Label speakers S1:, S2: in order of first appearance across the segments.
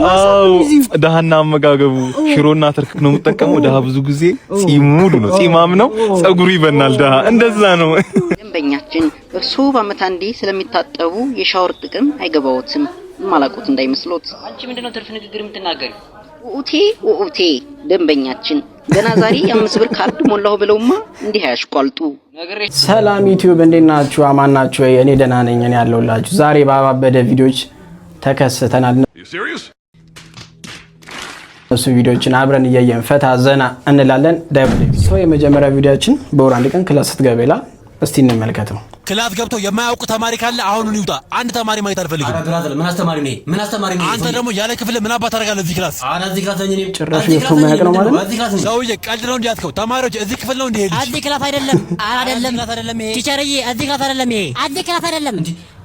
S1: አዎ፣ ደሃና አመጋገቡ ሽሮና ትርክክ ነው የምጠቀመው። ደሃ ብዙ ጊዜ ጺም ሙሉ ነው፣ ጺማም ነው፣ ጸጉሩ ይበናል። ደሃ እንደዛ ነው።
S2: ደንበኛችን፣ እርስዎ በአመት አንዴ ስለሚታጠቡ የሻወር ጥቅም አይገባዎትም። ማላውቁት እንዳይመስሎት።
S3: አንቺ ምንድነው ትርፍ ንግግር የምትናገሪው?
S2: ውኡቴ ውኡቴ፣ ደንበኛችን ገና ዛሬ የ5 ብር ካርድ ሞላሁ ብለውማ እንዲህ አያሽቋልጡ።
S4: ሰላም ዩቲዩብ፣ እንዴት ናችሁ? አማን ናችሁ ወይ? እኔ ደህና ነኝ። እኔ ያለሁላችሁ ዛሬ ባባበደ ቪዲዮዎች ተከስተናል። እነሱ ቪዲዮዎችን አብረን እያየን ፈታ ዘና እንላለን። ዳይ so የመጀመሪያ ቪዲዮችን በወር አንድ ቀን class ስትገባ ይላል። እስቲ እንመልከተው።
S5: Class ገብቶ የማያውቅ ተማሪ ካለ አሁኑን ይውጣ። አንድ ተማሪ ማየት አልፈልግም።
S3: ኧረ brother፣ ምን አስተማሪ ነው? ምን አስተማሪ ነው?
S5: አንተ ደግሞ ያለ ክፍል ምን አባት ታደርጋለህ እዚህ class?
S3: ኧረ እዚህ class ነኝ እኔ።
S4: ጭራሽ
S3: እዚህ
S4: ገብቶ
S3: class ነኝ።
S4: የማያውቅ ነው ማለት ነው?
S3: እዚህ class ነኝ።
S5: ሰውዬ ቀልድ ነው እንዲያትከው? ተማሪዎች እዚህ ክፍል ነው እንዲህ ልጅ?
S6: እዚህ class አይደለም። ኧረ አይደለም።
S5: Class አይደለም ይሄ።
S6: Teacher ዬ፣ እዚህ class አይደለም ይሄ። እዚህ class አይደለም።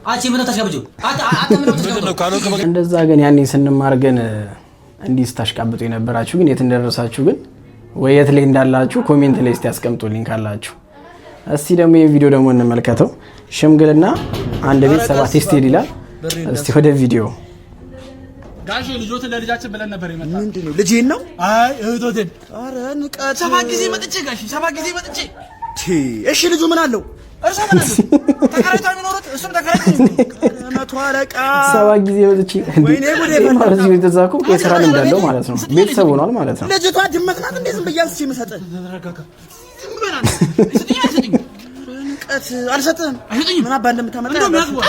S3: አንቺ ምን ነው ታሽቃብጪው? አንተ ምን ነው
S5: ምንድን ነው
S3: ታሽቃብጪው?
S5: ካልሆንክ በቃ
S4: እንደዛ ግን ያኔ ስንማር ግን እንዲህ ስታሽቃብጡ የነበራችሁ ግን የት እንደደረሳችሁ ግን ወይ የት ላይ እንዳላችሁ comment ላይ እስቲ ያስቀምጡልኝ ካላችሁ። እስቲ ደግሞ ይህ ቪዲዮ ደግሞ እንመልከተው። ሽምግልና አንድ ቤት ሰባት ስቴድ ይላል። እስቲ ወደ ቪዲዮ።
S7: ጋሼ፣ ልጆትን ለልጃችን ብለን ነበር የመጣው።
S8: ምንድን ነው? ልጄን ነው?
S7: አይ፣ እህቶትን።
S8: አረ ንቀት!
S7: ሰባት ጊዜ መጥቼ ጋሼ፣ ሰባት ጊዜ መጥቼ።
S8: እሺ፣ ልጁ ምን አለው?
S7: እርሶ ምን አሉ? ተከራይቶ የሚኖሩት እሱም ተከራይቶ።
S8: መቶ አለቃ።
S4: ሰባት ጊዜ መጥቼ
S8: ወይኔ ጉዴ!
S4: ማለት እዚህ ቤት እዛ እኮ የስራ ልምድ አለው ማለት ነው። ቤተሰብ ሆኗል ማለት ነው።
S8: ልጅቷ ድመት ናት እንዴ? ዝም ብዬ አንስቼ የምሰጥህ?
S7: ተረጋጋ። ዝም በል አንተ። ይሰጡኛል አይሰጡኝም?
S8: ንቀት! አልሰጥህም።
S7: አይሰጡኝም።
S8: ምን አባ እንደምታመጣ
S7: እንደውም ያግቧል።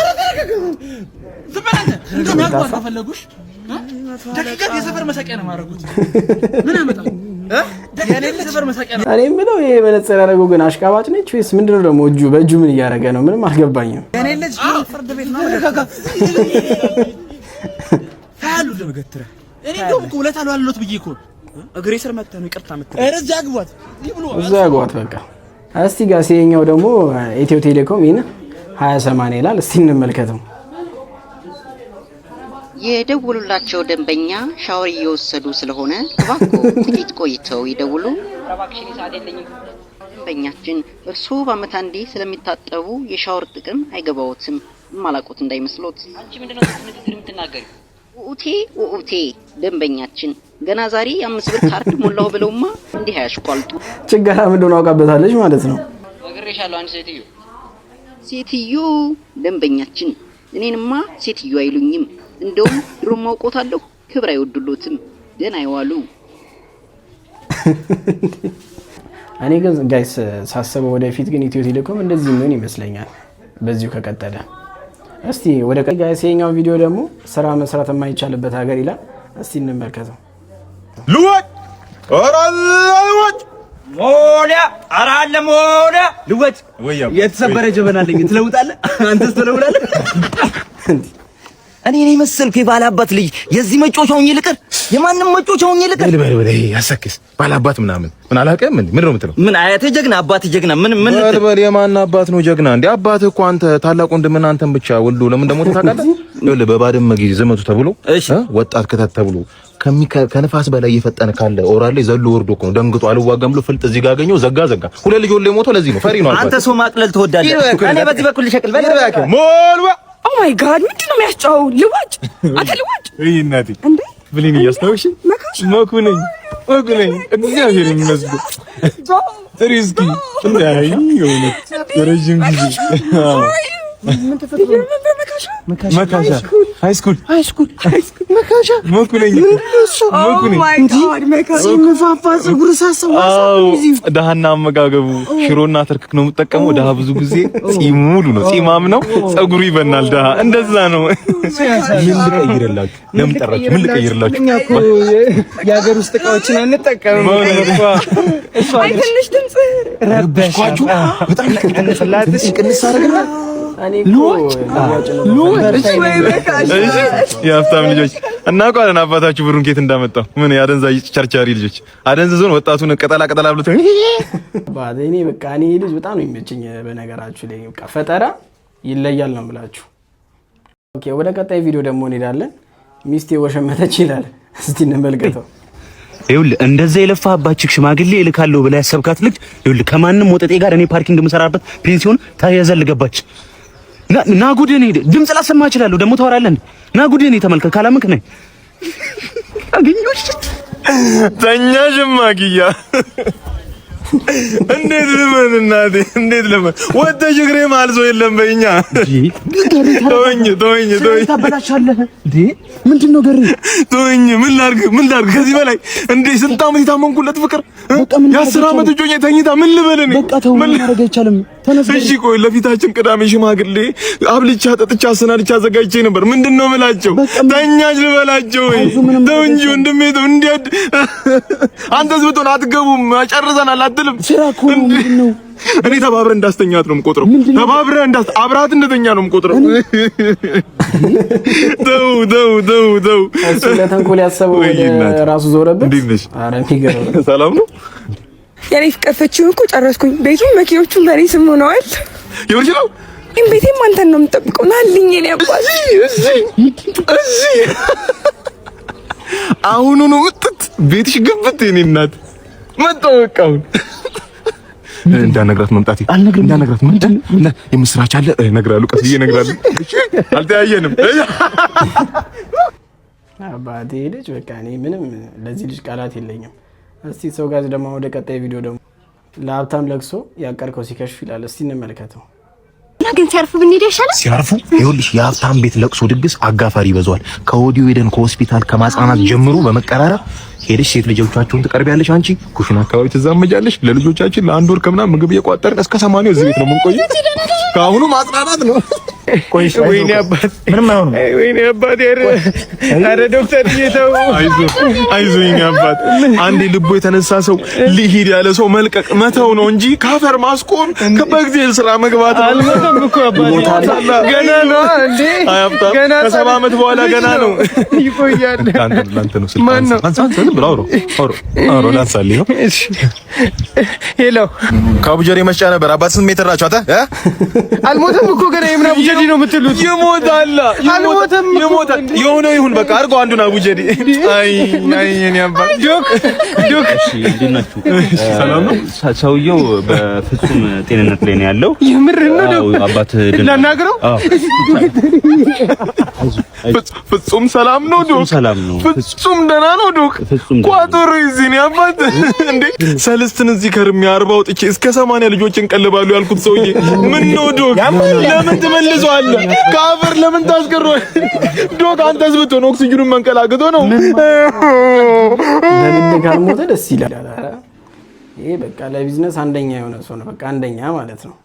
S7: ዝም በል አንተ። እንደውም ያግቧል ከፈለጉሽ። ደቂቃት የሰፈር መሳቂያ ነው የማደርጉት። ምን ያመጣል? ደቂቃት የሰፈር መሳቂያ ነው።
S4: እኔ የምለው ይሄ መነጽር ያደረገው ግን አሽቃባጭ ነች ወይስ ምንድነው? ደግሞ እጁ በእጁ ምን እያደረገ ነው? ምንም አልገባኝም።
S8: የኔ ልጅ ፍርድ ቤት ነው።
S7: ተረጋጋ። ታያሉ ለመገትረ እኔ እንደውም እኮ ውለታ አልዋልሎት ብዬ እኮ ነው።
S8: እግሬ ስር መተህ ነው ይቅርታ የምትለው።
S7: ኧረ እዚያ አግቧት ይብሉ።
S4: እዛ ያጓት በቃ። እስቲ ጋር ይኸኛው ደግሞ ኢትዮ ቴሌኮም ይህን 2080 ይላል። እስቲ እንመልከተው።
S2: የደወሉላቸው ደንበኛ ሻወር እየወሰዱ ስለሆነ እባክዎ ጥቂት ቆይተው ይደውሉ።
S3: ኧረ እባክሽ፣ እኔ ሰዓት የለኝም።
S2: ደንበኛችን፣ እርስዎ በአመት አንዴ ስለሚታጠቡ የሻወር ጥቅም አይገባዎትም። ማላውቁት እንዳይመስሎት።
S3: አንቺ ምንድነው ትርፍ ንግግር የምትናገሪው?
S2: ውኡቴ ውኡቴ፣ ደንበኛችን ገና ዛሬ የ5 ብር ካርድ ሞላሁ ብለውማ እንዲህ አያሽቋልጡ።
S4: ችጋራም እንደሆነ አውቃበታለች ማለት ነው።
S3: ነግሬሻለሁ። አንቺ ሴትዮ።
S2: ሴትዮ? ደንበኛችን፣ እኔንማ ሴትዮ አይሉኝም። እንደውም ድሮም አውቆታለሁ። ክብር አይወዱሎትም። ደህና ይዋሉ።
S4: እኔ ግን guys ሳስበው ወደፊት ግን ኢትዮ ቴሌኮም እንደዚህ የሚሆን ይመስለኛል በዚሁ ከቀጠለ። እስቲ ወደ guys ይኸኛው ቪዲዮ ደግሞ ስራ መስራት የማይቻልበት ሀገር ይላል። እስቲ እንመልከተው።
S1: ልወጭ፣ ኧረ ልወጭ።
S9: ሞላ፣ ኧረ አለ ሞላ ልወጭ።
S1: ወይ አባ፣
S9: የተሰበረ ጀበና አለኝ፣ ትለውጣለህ? አንተስ ትለውጣለህ?
S10: እኔ እኔ መሰልኩ የባላባት ልጅ የዚህ መጮቻ ሆኜ ልቅር? የማንም መጮቻ ሆኜ ልቅር?
S11: በል በል በል፣ ይሄ ያሰክስ ባላባት ምናምን ምን አላውቅም። ምን ምንድን ነው የምትለው?
S10: ምን አያቴ ጀግና፣ አባቴ ጀግና፣ ምን ምን
S11: በል በል፣ የማን አባት ነው ጀግና? እንዴ አባትህ እኮ አንተ ታላቅ ወንድምና አንተን ብቻ ወልዶ ለምን ደግሞ ታውቃለህ? ይኸውልህ፣ በባድመ ጊዜ ዘመቱ ተብሎ ወጣት ክተት ተብሎ ከነፋስ በላይ እየፈጠነ ካለ ኦራል ላይ ዘሎ ወርዶ እኮ ነው ደንግጦ አልዋጋም ብሎ ፍልጥ እዚህ ጋር አገኘው፣ ዘጋ ዘጋ። ሁለት ልጅ ወልዶ የሞተው ለዚህ ነው። ፈሪ ነው።
S10: አንተ ሰው ማቅለል ትወዳለህ። እኔ በዚህ በኩል ልሸቅል በል።
S11: ሞልዋ።
S12: Oh my God፣ ምንድን ነው የሚያስጨው? ልዋጭ፣ አንተ ልዋጭ።
S1: እይ እናቴ።
S12: እንዴ!
S1: ብሌን እያስታውሽ መኩ ነኝ፣ መኩ ነኝ። እግዚአብሔር ይመስገን። ጥሪ እስኪ እንዳይ የእውነት የረዥም ጊዜ መካሻ high school
S12: High school መካሻ።
S1: መኩ ነኝ፣ መኩ ነኝ።
S12: My God፣ መካሻ።
S8: ፋፋ ፀጉር ሳሰው።
S1: አዎ፣ ደሃና አመጋገቡ ሽሮና ትርክክ ነው የምጠቀመው። ደሃ ብዙ ጊዜ ጺም ሙሉ ነው፣ ጺማም ነው፣ ጸጉሩ ይበናል። ደሃ እንደዛ ነው።
S11: ምን ልቀይርላችሁ? ለምን ጠራችሁ? ምን ልቀይርላችሁ?
S9: እኛ እኮ የሀገር ውስጥ እቃዎችን አንጠቀምም።
S12: አይ፣ ትንሽ ድምጽ
S11: ረበሽኳችሁ። በጣም ቅንስ ቅንስ አደረግና
S4: እኔ እኮ ልዋጭ ነው።
S12: ወይ መካሻ።
S1: እሺ፣ የሀብታም ልጆች እናውቀዋለን። አባታችሁ ብሩን ኬት እንዳመጣው። ምን የአደንዛዥ ቸርቻሪ ልጆች አደንዝዞን ወጣቱን ቅጠላ ቅጠላ ብሎት።
S4: አባት፣ እኔ በቃ እኔ ልጅ በጣም ነው የሚመቸኝ። በነገራችሁ ላይ በቃ ፈጠራ ይለያል ነው የምላችሁ። Okay፣ ወደ ቀጣይ ቪዲዮ ደግሞ እንሄዳለን። ሚስቴ ወሸመተች ይላል። እስቲ እንመልከተው።
S13: ይኸውልህ፣ እንደዛ የለፋህባት chick ሽማግሌ እልካለሁ ብለህ ያሰብካት ልጅ ይኸውልህ ከማንም ወጠጤ ጋር እኔ parking የምሰራበት ፔንሲዮን ተያይዛ ገባች። ና ጉድ፣ እኔ ድምፅ ላሰማ እችላለሁ። ደግሞ ታወራለህ። ና ጉድ፣ እኔ ተመልከት፣ ካላመንክ ነኝ።
S1: አገኘሁሽ። ተኛሽማ ኪያ። እንዴት ልመን እናቴ፣ እንዴት ልመን? ወጥተሽ እግሬ መሀል ሰው የለም በይኛ። ተወኝ ተወኝ ተወኝ።
S8: ታበላሻለህ እንዴ? ምንድን ነው ገሬ?
S1: ተወኝ። ምን ላድርግ? ምን ላድርግ? ከዚህ በላይ እንዴ ስንት ዓመት የታመንኩለት ፍቅር የ10 ዓመት እጮኛ ተኝታ ምን ልበል እኔ?
S8: በቃ ተው፣ ምን ማድረግ አይቻልም። ተነስ።
S1: እሺ ቆይ ለፊታችን ቅዳሜ ሽማግሌ አብልቻ ጠጥቻ አሰናድቻ አዘጋጅቼ ነበር። ምንድን ነው የምላቸው? ተኛች ልበላቸው ወይ? ተው እንጂ ወንድሜ ተው። እንዴት አንተስ ብትሆን አትገቡም፣ ጨርሰናል አትልም?
S8: ስራ እኮ ነው። ምንድን ነው?
S1: እኔ ተባብረህ እንዳስተኛት ነው የምቆጥረው። ተባብረህ እንዳስ አብረሃት እንደተኛ ነው የምቆጥረው። ተው ተው ተው ተው።
S4: እሱ ለተንኮል ያሰበው ወደ ራሱ ዞረበት።
S1: እንዴት ነሽ?
S4: ኧረ የሚገርም ነው።
S1: ሰላም ነው?
S12: የኔ ፍቅር ፍቺውን እኮ ጨረስኩኝ። ቤቱም መኪኖቹም በእኔ ስም ሆነዋል።
S1: የምርሽ ነው?
S12: ይህም ቤቴም አንተን ነው የምጠብቀው። ናልኝ የኔ አባት።
S1: እዚህ እዚህ አሁኑኑ ምጥት ቤትሽ ግብት የኔ እናት መጣሁ። በቃ አሁን እንዳነግራት መምጣቴ እንዳነግራት ምንድን የምስራች አለ እነግራለሁ። ቀስ ብዬ እነግራለሁ። እሺ አልተያየንም።
S4: አባቴ ልጅ በቃ እኔ ምንም ለዚህ ልጅ ቃላት የለኝም። እስቲ ሰው ጋር ደግሞ ወደ ቀጣይ ቪዲዮ ደግሞ ለሀብታም ለቅሶ ያቀርከው ሲከሽፍ ይላል። እስቲ እንመልከተው።
S14: እና ግን ሲያርፉ ብንሄድ አይሻልም?
S11: ሲያርፉ ይኸውልሽ፣ የሀብታም ቤት ለቅሶ ድግስ አጋፋሪ ይበዛዋል። ከወዲሁ ሄደን ከሆስፒታል ከማጽናናት ጀምሮ በመቀራረብ ሄደሽ ሴት ልጆቻቸውን ትቀርቢያለሽ። አንቺ ኩሽና አካባቢ ትዛመጃለሽ። ለልጆቻችን ለአንድ ወር ከምናምን ምግብ እየቋጠርን እስከ 80 እዚህ ቤት ነው የምንቆየው። ከአሁኑ ማጽናናት ነው።
S7: ወይኔ አባት፣ ምንም አይሆንም። ወይኔ አባት፣ ኧረ ዶክተር ተው።
S1: አይዞህ አይዞህ የኔ አባት። አንዴ ልቦ የተነሳ ሰው ሊሄድ ያለ ሰው መልቀቅ መተው ነው እንጂ ካፈር ማስቆም በእግዚአብሔር ስራ መግባት ነው።
S7: አልሞተም እኮ አባቴ፣ ገና ነው እንዴ?
S1: አይ ሀብታም፣
S7: ገና
S1: ከ70 ዓመት በኋላ ገና ነው።
S7: ይቆያል።
S1: ላንተ ነው ስልክ።
S7: ማን ነው?
S1: አንሳ አንሳ፣ ዝም ብለህ አውራው አውራው አውራው፣ ላንሳልህ ነው።
S7: Hello።
S11: ከአቡጀሬ መስጫ ነበር። አባት ስንት ሜትር ናቸው? አንተ እ?
S7: አልሞተም እኮ ገና። የምን አቡጀዲ ነው የምትሉት?
S1: ይሞታል፣
S7: አልሞተም እኮ።
S1: ይሞታል። የሆነ ይሁን በቃ አድርገው አንዱን አቡጀዲ። አይ አይ የኔ አባት።
S7: Doc Doc።
S13: እሺ፣ እንዴት ናችሁ?
S1: ሰላም ነው?
S13: ሰውየው በፍጹም ጤንነት ላይ ነው ያለው።
S7: የምር ነው
S13: አዎ፣
S7: ዶክ?
S13: አባት ድን-
S7: ላናግረው?
S13: አዎ።
S1: ፍጹም ሰላም ነው Doc።
S13: ሰላም ነው።
S1: ፍጹም ደህና ነው Doc።
S13: ፍጹም ደህና ነው።
S1: ቋጠሮ እዚህ ነው አባት። እንዴ ሰለስትን እዚህ ከርሜ 40 አውጥቼ እስከ 80 ልጆችን ቀልባሉ ያልኩት ሰውዬ ምን ነው Doc? ለምን ትመልሰዋለህ? ከአፈር ለምን ታስቀረዋለህ? Doc አንተስ ብትሆን ኦክሲጅኑን መንቀላቅቶ ነው።
S4: በግድ ካልሞተ ደስ ይላል። ኧረ ይሄ በቃ ለቢዝነስ አንደኛ የሆነ ሰው ነው። በቃ አንደኛ ማለት ነው።